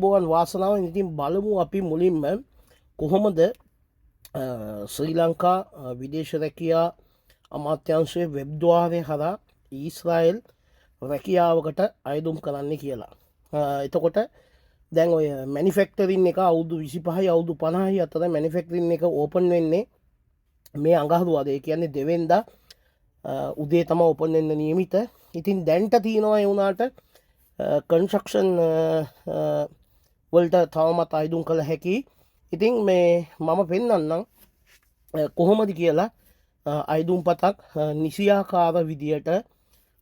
බෝවන් වාසනාව. ඉතින් බලමු අපි මුලින්ම කොහොමද ශ්‍රී ලංකා විදේශ රැකියා අමාත්‍යාංශයේ වෙබ් ද්වාරය හරහා ඊශ්‍රායල් රැකියාවකට අයදුම් කරන්න කියලා. එතකොට දැන් ඔය මැනිෆැක්චරින් එක අවුරුදු 25යි අවුරුදු 50යි අතර මැනිෆැක්චරින් එක ඕපන් වෙන්නේ මේ අඟහරුවාද. ඒ කියන්නේ දෙවෙනිදා උදේ තමයි ඕපන් වෙන්න නියමිත. ඉතින් දැන්ට තියෙනවා ඒ වුණාට කන්ස්ට්‍රක්ෂන් වලට තවමත් අයදුම් කළ හැකි. ඉතින් මේ මම පෙන්වන්නම් කොහොමද කියලා අයදුම් පතක් නිසියාකාර විදියට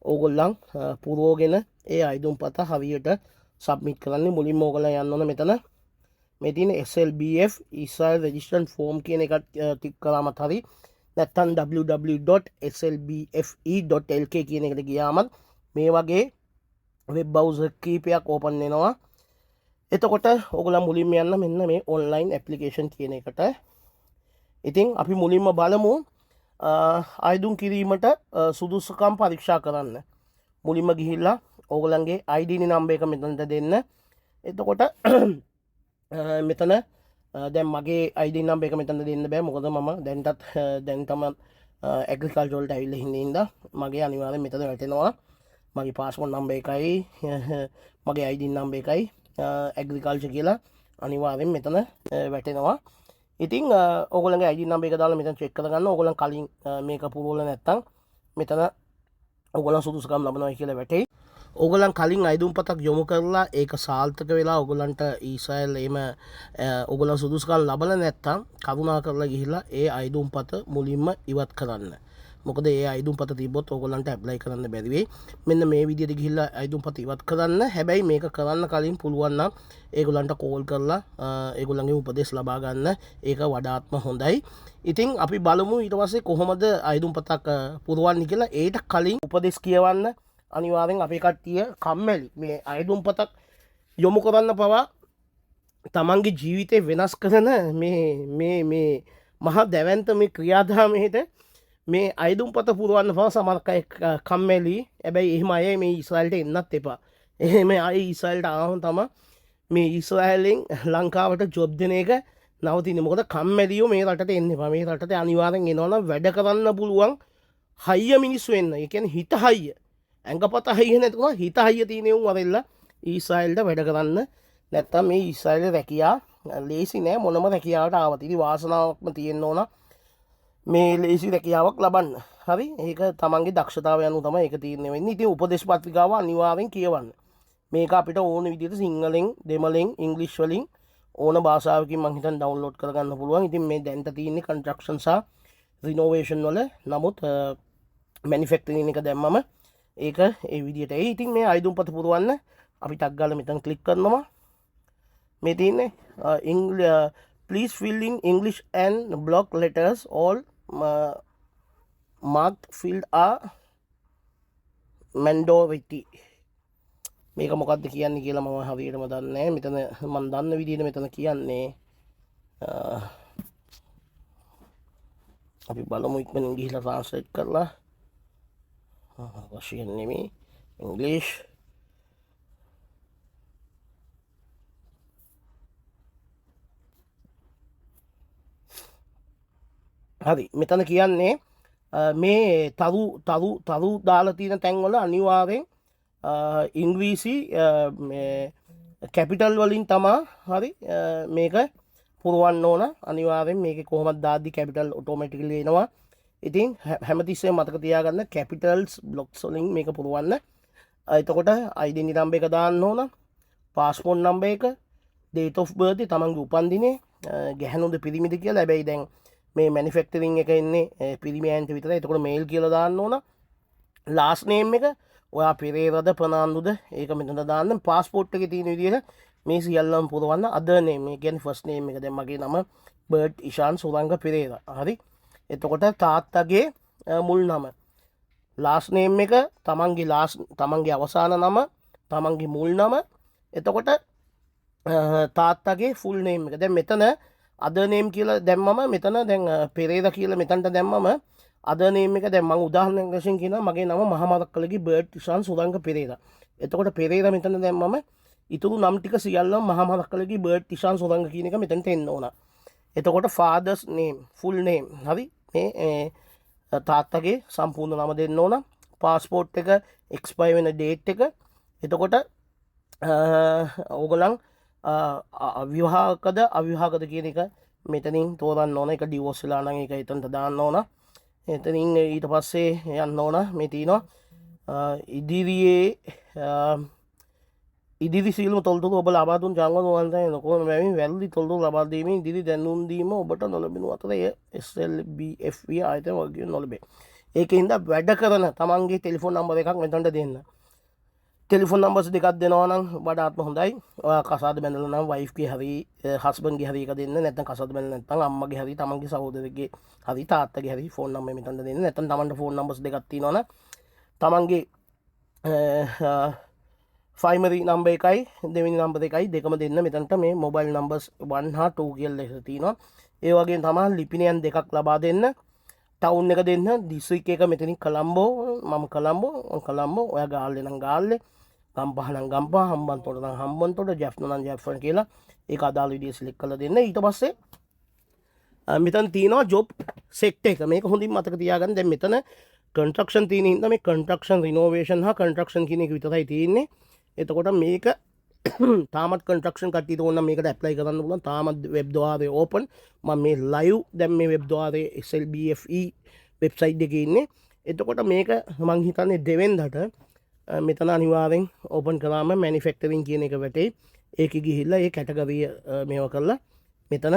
ඕගොල්ලන් පුරවගෙන ඒ අයදුම් පත හරියට සබ්මිට් කරන්නේ. මුලින්ම ඕගොල්ලන් යන්න ඕන මෙතන මේ තියෙන SLBF Israel registration form කියන එකත් ටික් කරාමත් හරි, නැත්නම් www.slbfe.lk කියන එකට ගියාමත් මේ වගේ වෙබ් බ්‍රවුසර් කීපයක් ඕපන් වෙනවා. එතකොට ඕගොල්ලන් මුලින්ම යන්න මෙන්න මේ ඔන්ලයින් ඇප්ලිකේෂන් කියන එකට. ඉතින් අපි මුලින්ම බලමු අයදුම් කිරීමට සුදුසුකම් පරීක්ෂා කරන්න. මුලින්ම ගිහිල්ලා ඕගොල්ලන්ගේ ID number එක මෙතනට දෙන්න. එතකොට මෙතන දැන් මගේ ID number එක මෙතනට දෙන්න බෑ. මොකද මම දැන් තම ඇග්‍රිකල්චර් වලට ඇවිල්ලා ඉන්න හින්දා මගේ අනිවාර්යෙන් මෙතන වැටෙනවා. මගේ පාස්පෝට් නම්බර් එකයි මගේ ID number එකයි ඇග්‍රිකල්චර් කියලා අනිවාර්යෙන් මෙතන වැටෙනවා. ඉතින් ඕගොල්ලන්ගේ ID number එක දාලා මෙතන චෙක් කරගන්න. ඕගොල්ලන් කලින් මේක පුරවලා නැත්තම් මෙතන ඕගොල්ලන් සුදුසුකම් ලබනවා කියලා වැටෙයි. ඕගොල්ලන් කලින් අයදුම් පතක් යොමු කරලා ඒක සාර්ථක වෙලා ඕගොල්ලන්ට ඊශ්‍රායල් එහෙම ඕගොල්ලන් සුදුසුකම් ලබලා නැත්තම් කරුණා කරලා ගිහිල්ලා ඒ අයදුම් පත මුලින්ම ඉවත් කරන්න. මොකද ඒ අයදුම් පත තිබ්බොත් ඕගොල්ලන්ට ඇප්ලයි කරන්න බැරි වෙයි. මෙන්න මේ විදිහට ගිහිල්ලා අයදුම් පත ඉවත් කරන්න. හැබැයි මේක කරන්න කලින් පුළුවන් නම් ඒගොල්ලන්ට කෝල් කරලා ඒගොල්ලන්ගේ උපදෙස් ලබා ගන්න. ඒක වඩාත්ම හොඳයි. ඉතින් අපි බලමු ඊට පස්සේ කොහොමද අයදුම් පතක් පුරවන්නේ කියලා. ඒට කලින් උපදෙස් කියවන්න අනිවාර්යෙන් අපේ කට්ටිය කම්මැලි. මේ අයදුම් පතක් යොමු කරන්න පවා තමන්ගේ ජීවිතේ වෙනස් කරන මේ මහා දැවැන්ත මේ ක්‍රියාදාමයට මේ අයදුම් පත පුරවන්න පවා සමහර අය කම්මැලි. හැබැයි එහෙම අය මේ ඊශ්‍රායල්ට එන්නත් එපා. එහෙම අය ඊශ්‍රායල්ට ආවම තමා මේ ඊශ්‍රායලෙන් ලංකාවට ජොබ් දෙන එක නවතින්නේ. මොකද කම්මැලියෝ මේ රටට එන්න එපා. මේ රටට අනිවාර්යෙන් එනවා නම් වැඩ කරන්න පුළුවන් හයිය මිනිස්සු එන්න. ඒ කියන්නේ හිත හයිය. ඇඟපත හයිය නැතුව හිත හයිය තියෙන උන් වරෙල්ලා ඊශ්‍රායල්ට වැඩ කරන්න. නැත්තම් මේ ඊශ්‍රායලේ රැකියා ලේසි නෑ. මොනම රැකියාවට ආවත් ඉතින් වාසනාවක්ම තියෙන්න ඕන මේ ලේසි රැකියාවක් ලබන්න. හරි, ඒක තමන්ගේ දක්ෂතාවය අනුව තමයි ඒක තීරණය වෙන්නේ. ඉතින් උපදේශ පත්‍රිකාව අනිවාර්යෙන් කියවන්න. මේක අපිට ඕන විදිහට සිංහලෙන්, දෙමළෙන්, ඉංග්‍රීසි වලින් ඕන භාෂාවකින් මං හිතන්නේ ඩවුන්ලෝඩ් කරගන්න පුළුවන්. ඉතින් මේ දැන්ට තියෙන්නේ කන්ස්ට්‍රක්ෂන් සහ රිනෝවේෂන් වල. නමුත් මැනුෆැක්චරින් එක දැම්මම ඒක ඒ විදිහට එයි. ඉතින් මේ අයදුම් පත පුරවන්න අපි ටක් ගාලා මෙතන ක්ලික් කරනවා. මේ තියෙන්නේ please fill in English and block letters all marked field are mandatory. මේක මොකද්ද කියන්නේ කියලා මම හරියටම දන්නේ නැහැ. මෙතන මම දන්න විදිහට මෙතන කියන්නේ අපි බලමු ඉක්මනින් ගිහිල්ලා ට්‍රාන්ස්ලේට් කරලා. රෂියන් නෙමෙයි, ඉංග්‍රීසි. හරි, මෙතන කියන්නේ මේ තරු දාලා තියෙන තැන්වල අනිවාර්යෙන් ඉංග්‍රීසි මේ කැපිටල් වලින් තමා හරි මේක පුරවන්න ඕන. අනිවාර්යෙන් මේකේ කොහොමද දාද්දි කැපිටල් ඔටෝමැටිකලි එනවා. ඉතින් හැමතිස්සෙම මතක තියාගන්න කැපිටල්ස් බ්ලොක්ස් වලින් මේක පුරවන්න. එතකොට අයිඩෙන්ටි නම්බර් එක දාන්න ඕන, පාස්පෝට් නම්බර් එක, ඩේට් ඔෆ් බර්ත් තමන්ගේ උපන්දිනේ, ගැහැණුද පිරිමිද කියලා. හැබැයි දැන් මේ මැනුෆැක්චරින් එක එන්නේ පිරිමි අයන්ට විතරයි. එතකොට මේල් කියලා දාන්න ඕන. ලාස්ට් නේම් එක ඔයා පෙරේරද ප්‍රනාන්දුද ඒක මෙතන දාන්න. පාස්පෝට් එකේ තියෙන විදිහට මේ සියල්ලම පුරවන්න. අදර් නේම්, මේ කියන්නේ ෆස්ට් නේම් එක. දැන් මගේ නම බර්ට් ඉෂාන් සුරංග පෙරේරා. හරි. එතකොට තාත්තගේ මුල් නම, ලාස්ට් නේම් එක, තමන්ගේ අවසාන නම, තමන්ගේ මුල් නම, එතකොට තාත්තගේ ෆුල් නේම් එක. දැන් මෙතන අදර් නේම් කියලා දැම්මම මෙතන දැන් පෙරේරා කියලා මෙතනට දැම්මම අදර් නේම් එක දැන් මං උදාහරණයක් වශයෙන් කියනවා මගේ නම මහමරක්කලගේ බර්ට් ඉෂාන් සුරංග පෙරේරා. එතකොට පෙරේරා මෙතන දැම්මම ඉතුරු නම් ටික සියල්ලම මහා මහරක්කලගේ බර්ඩ් ටිෂාන් සුරංග කියන එක මෙතනට එන්න ඕන. එතකොට ෆාදර්ස් නේම්, ෆුල් නේම්, හරි, මේ තාත්තගේ සම්පූර්ණ නම දෙන්න ඕන. පාස්පෝර්ට් එක එක්ස්පයර් වෙන ඩේට් එක. එතකොට ඕගොල්ලන් විවාහකද අවිවාහකද කියන එක මෙතනින් තෝරන්න ඕන. ඒක ඩිවෝස් වෙලා නම් ඒක එතනට දාන්න ඕන. එතනින් ඊට පස්සේ යන්න ඕන මේ තියෙනවා ඉදිරියේ ඉදිරි සියලුම තොරතුරු ඔබ ලබා දුන් ජංගම වන්දනය නොකරන බැවින් වැරදි තොරතුරු ලබා දීමෙන් ඉදිරි දැනුම් දීම ඔබට නොලැබෙනු අතර එය SLBFV ආයතන වගකීම නොලැබේ. ඒකෙන්ද වැඩ කරන තමන්ගේ ටෙලිෆෝන් නම්බර් එකක් මෙතනට දෙන්න. ටෙලිෆෝන් නම්බර්ස් දෙකක් දෙනවා නම් වඩාත්ම හොඳයි. ඔයා කසාද බැඳලා නම් වයිෆ්ගේ හරි හස්බන්ඩ්ගේ හරි එක දෙන්න. නැත්නම් කසාද බැඳලා නැත්නම් අම්මගේ හරි තමන්ගේ සහෝදරගේ හරි තාත්තගේ හරි ෆෝන් නම්බර් මෙතනට දෙන්න. නැත්නම් තමන්ට ෆෝන් නම්බර්ස් දෙකක් තියෙනවා නම් තමන්ගේ ප්‍රයිමරි නම්බර් එකයි දෙවෙනි නම්බර් එකයි දෙකම දෙන්න. මෙතනට මේ මොබයිල් නම්බර්ස් 1 හා 2 කියලා ලෙස තියෙනවා. ඒ වගේම තමයි ලිපිනයන් දෙකක් ලබා දෙන්න. ටවුන් එක දෙන්න. දිස්ත්‍රික් එක මෙතනින් කොළඹ, මම කොළඹ, කොළඹ, ඔයා ගාල්ලේ නම් ගාල්ලේ, ගම්පහ නම් ගම්පහ, හම්බන්තොට නම් හම්බන්තොට, ජැෆ්නා නම් ජැෆ්නා කියලා ඒක අදාළ විදිය සිලෙක්ට් කරලා දෙන්න. ඊට පස්සේ මෙතන තියෙනවා ජොබ් සෙක්ටර් එක. මේක හොඳින් මතක තියාගන්න. දැන් මෙතන කන්ස්ට්‍රක්ෂන් තියෙන හින්දා මේ කන්ස්ට්‍රක්ෂන් රිනෝවේෂන් හා කන්ස්ට්‍රක්ෂන් කියන එක විතරයි තියෙන්නේ. එතකොට මේක තාමත් කන්ස්ට්‍රක්ෂන් කට්ටියට ඕන නම් මේකට ඇප්ලයි කරන්න පුළුවන්. තාමත් වෙබ් ද්වාරේ ඕපන්. මම මේ ලයිව් දැන් මේ වෙබ් ද්වාරේ SLBFE website එකේ ඉන්නේ. එතකොට මේක මං හිතන්නේ දෙවෙනිදාට මෙතන අනිවාර්යෙන් ඕපන් කරාම මැනුෆැක්චරින් කියන එක වැටෙයි. ඒකේ ගිහිල්ලා ඒ කැටගරිය මේව කරලා මෙතන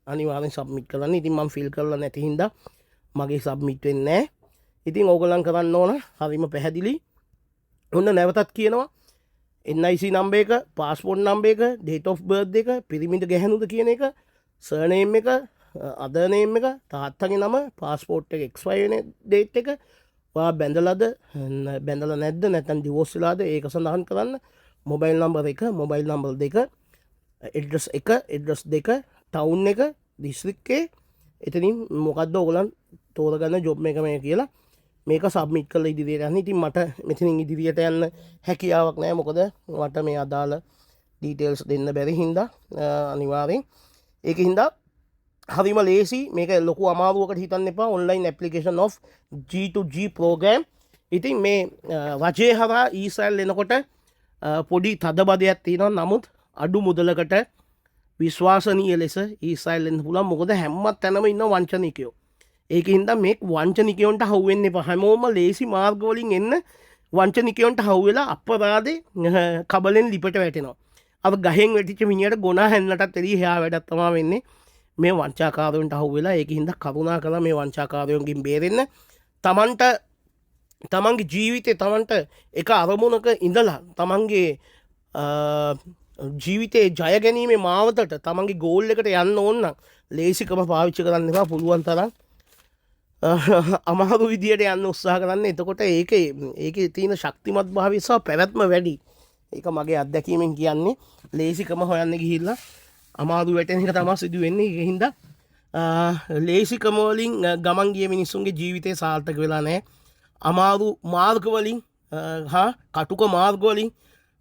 අනිවාර්යෙන් සබ්මිට් කරන්න. ඉතින් මං ෆිල් කරලා නැති හින්දා මගේ සබ්මිට් වෙන්නේ නැහැ. ඉතින් ඕගොල්ලන් කරන්න ඕන හරිම පැහැදිලි. ඔන්න නැවතත් කියනවා NIC number එක, පාස්පෝර්ට් නම්බර් එක, ඩේට් ඔෆ් බර්ත් එක, පිරිමිද ගැහැණුද කියන එක, සර්නේම් එක, අදර් නේම් එක, තාත්තගේ නම, පාස්පෝර්ට් එක එක්ස්පයර් වෙන ඩේට් එක, ඔයා බැඳලාද බැඳලා නැද්ද, නැත්නම් ඩිවෝස් වෙලාද ඒක සඳහන් කරන්න. මොබයිල් නම්බර් එක, මොබයිල් නම්බර් දෙක, ඇඩ්‍රස් එක, ඇඩ්‍රස් දෙක, ටවුන් එක, දිස්ත්‍රික්කේ, එතනින් මොකද්ද ඔයගොල්ලන් තෝරගන්න ජොබ් එක මේ කියලා මේක සබ්මිට් කරලා ඉදිරියට යන්න. ඉතින් මට මෙතනින් ඉදිරියට යන්න හැකියාවක් නෑ. මොකද මට මේ අදාළ ඩීටේල්ස් දෙන්න බැරි හින්දා අනිවාර්යෙන්. ඒක හින්දා හරිම ලේසි. මේක ලොකු අමාරුවකට හිතන්න එපා. Online application of G2G program. ඉතින් මේ රජය හරහා ඊශ්‍රායල් එනකොට පොඩි තදබදයක් තියෙනවා. නමුත් අඩු මුදලකට විශ්වාසනීය ලෙස ඊශ්‍රායල් එන්න පුළුවන්. මොකද හැම තැනම ඉන්න වංචනිකයෝ. ඒක හින්දා මේ වංචනිකයන්ට හවු වෙන්න එපා. හැමෝම ලේසි මාර්ග වලින් එන්න වංචනිකයන්ට හවු වෙලා අපරාධේ කබලෙන් ලිපට වැටෙනවා. අර ගහෙන් වැටිච්ච මිනිහට ගොනා හැන්නටත් එළිය එහා වැඩක් තමා වෙන්නේ. මේ වංචාකාරයන්ට හවු වෙලා. ඒක හින්දා කරුණා කරලා මේ වංචාකාරයන්ගෙන් බේරෙන්න. තමන්ගේ ජීවිතේ තමන්ට එක අරමුණක ඉඳලා තමන්ගේ ජීවිතේ ජය ගැනීමේ මාවතට තමන්ගේ ගෝල් එකට යන්න ඕන නම් ලේසිකම පාවිච්චි කරන්න එපා. පුළුවන් තරම් අමාරු විදියට යන්න උත්සාහ කරන්න. එතකොට ඒකේ තියෙන ශක්තිමත් භාවය සහ පැවැත්ම වැඩි. ඒක මගේ අත්දැකීමෙන් කියන්නේ. ලේසිකම හොයන්න ගිහිල්ලා අමාරු වැටෙන එක තමයි සිදු වෙන්නේ. ඒක හින්දා ලේසිකම වලින් ගමන් ගිය මිනිස්සුන්ගේ ජීවිතේ සාර්ථක වෙලා නැහැ. අමාරු මාර්ග වලින් හා කටුක මාර්ග වලින්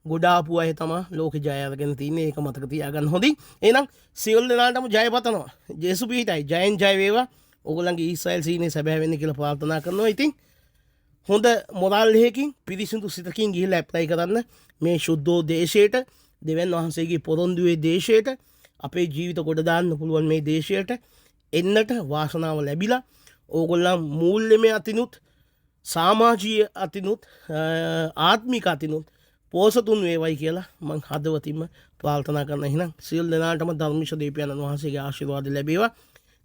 ගොඩාපු අය තමා ලෝකෙ ජය අරගෙන තින්නේ. ඒක මතක තියාගන්න හොඳින්. එහෙනම් සියලු දෙනාටම ජය පතනවා. ජේසු පිහිටයි. ජයෙන් ජය වේවා. ඔයගොල්ලන්ගේ ඊශ්‍රායල් සීනේ සැබෑ වෙන්න කියලා ප්‍රාර්ථනා කරනවා. ඉතින් හොඳ මොරාල් එකකින් පිරිසිදු සිතකින් ගිහිල්ලා ඇප්ලයි කරන්න මේ ශුද්ධෝ දේශයට, දෙවියන් වහන්සේගේ පොරොන්දුවේ දේශයට, අපේ ජීවිත ගොඩ දාන්න පුළුවන් මේ දේශයට එන්නට වාසනාව ලැබිලා ඕගොල්ලන් මූල්‍යමය අතිනුත්, සමාජීය අතිනුත්, ආත්මික අතිනුත් පෝසතුන් වේවයි කියලා මං හදවතින්ම ප්‍රාර්ථනා කරනවා. එහෙනම් සියලු දෙනාටම ධර්මිෂ දෙවියන් වහන්සේගේ ආශිර්වාද ලැබේවා.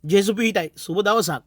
ජේසු පිහිටයි. සුබ දවසක්.